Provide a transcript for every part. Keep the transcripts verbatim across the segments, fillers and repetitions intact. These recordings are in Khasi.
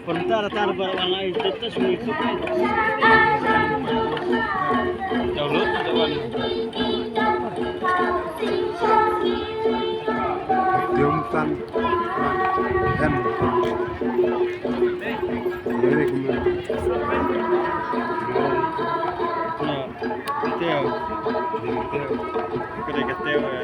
Kontar tar bar wana itu tas musuh. Download ada wan. Jumtan. Em. Ini kumpulan. Nah, itu ya. Itu ya. Kedai kecil ya.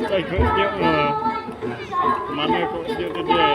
Ai, kok siap, ah. Mana kok siap tu dia?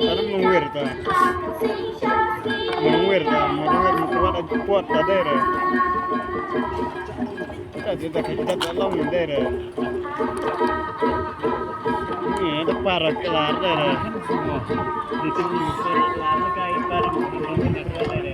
Tara mungwir ta. Mungwir ta, mungwir mungwir ta dere. Ka jin ta ka jin ta long dere. Ni da para klar dere. Ni tu ni para klar ka para mungwir dere.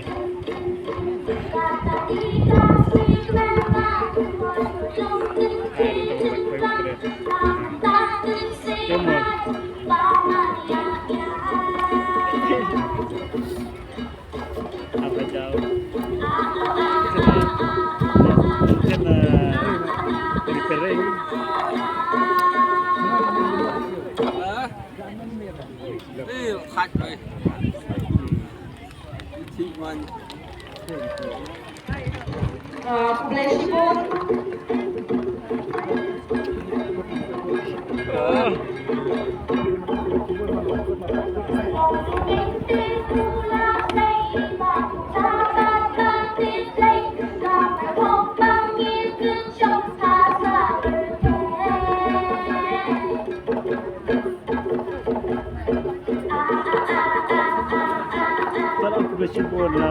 Shibun la.